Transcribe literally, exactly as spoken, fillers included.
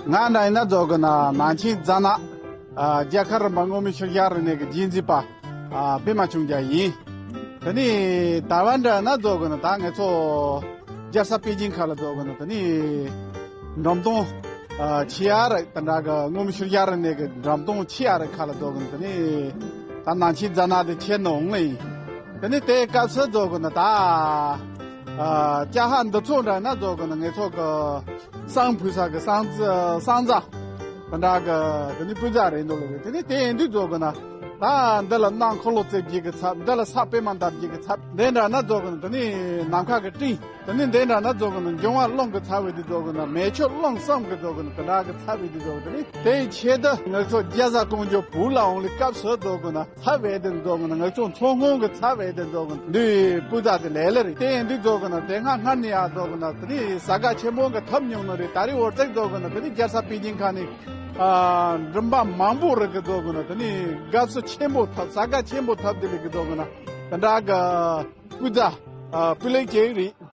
ང་འདྲ་ཡིན་ན་རྫོགས་གི་ན་ནང་ཆེན་རྫ་ནག་ཨ་རྒྱལ་ཁབ་རིམ་པ་སྔོན་མའི་ཆུ་བཞི་རིག་གནས་ཀྱི་རྗེས་འཛིན་པ་ཨ་པད་མ་ཆུང་རྒྱལ་ཡིན། དེ་ནས་ད་བར་འདྲ་ན་རྫོགས་གི་ན་ད་ང་ཚོ་རྒྱལ་ས་པེ་ཅིང་ཁ་ལ་རྫོགས་གི་ན་དེ་ནས་འགྲེམས་སྟོན་ཨ་ཆེ་ཡ་རིགས་དེ་འདྲ་གི་སྔོན་མའི་ཆུ་བཞི་རིག་གནས་ཀྱི་འགྲེམས་སྟོན་ཆེ་ཡ་རིགས་ཁ་ལ་རྫོགས་གི་ན་དེ་ནས་ད་ནང་ཆེན་རྫ་ནག་དེ་ཁྱེར་ནས་འོང་ལེ་ཡིན། དེ་ནས་དེའི་སྐབས་སུ་རྫོགས་གི་ན་ད་ཨ་ལྕགས་ཧ་འདི་ཚོ་འདྲ་ན་རྫོགས་གི་ན་ང་ཚོ་གི་བསང་ཕུལ་ས་གི་བསང་རྫ་བསང་རྫ་དེ་འདྲ་གི་དེ་ནས་སྤུས་རྫ་རེད་འདུག་ལོ་གི། དེ་ནས་དེ་ཡིན་དུས་རྫོགས་གི་ན་ད་འདི་ལ་གནམ་འཁོར་ལོ་རྩེ་རྒྱུ་གི་ཚབ། འདི་ལ་ས་པད་མ་འདབ་རྒྱུ་གི་ཚབ། འདི་འདྲ་ན་རྫོགས་གི་ན་དེ་ནས་ནམ་མཁའ་གི་སྤྲིན། དེ་ནས་འདི་འདྲ་ན་རྫོགས་གི་ན་འབྱུང་བ་རླུང་གི་ཚབ་བྱས་ཏེ་རྫོགས་གི་ན་མེ་མཆོད་རླུང་གསུམ་གི་རྫོགས་གི་ན་དེ་འདྲ་གི་ཚབ་བྱས་ཏེ་རྫོགས་གི། དེ་ནས་དེའི་ཆེད་དུ་ང་ཚོ་རྒྱལ་ས་ཀོང་ཇོ་བོད་ལ་འོང་ལེ་སྐབས་སུ་རྫོགས་གི་ན་ཚབ་བྱས་ཏེ་རྫོགས་གི་ན་ང་ཚོ་མཚོ་སྔོན་གི་ཚབ་བྱས་ཏེ་རྫོགས་གི་ན་འདི་སྤུས་རྫ་དེ་ལེན་ལེ་རེད། དེ་ཡིན་དུས་རྫོགས་གི་ན་དེ་སྔ་སྔར་ནས་ཡར་རྫོགས་གི་ན་དེ་ནས་ས་ག་ཆེན་པོ་གི་ཐོབ་མྱོང་ནི་རེད། ད་རེས་འོ་ཙེག་རྫོགས་གི་ན་དེ་ནས་རྒྱལ་ས་པེ་ཅིང་ཁ་ནས་ཨ་མགྲོན་པོ་མང་པོ་རིགས་གི་རྫོགས་གི་ན་དེ་ནས་དགའ་བསུ་ཆེན་པོ་ཐོབ། ས་ག་ཆེན་པོ་ཐོབ་དེ་ལེ་གི་རྫོགས་གི་ན་དེ་འདྲ་གི་སྤུས་རྫ་ཨ་སྤུས་ལེགས་ཅིག་རེད།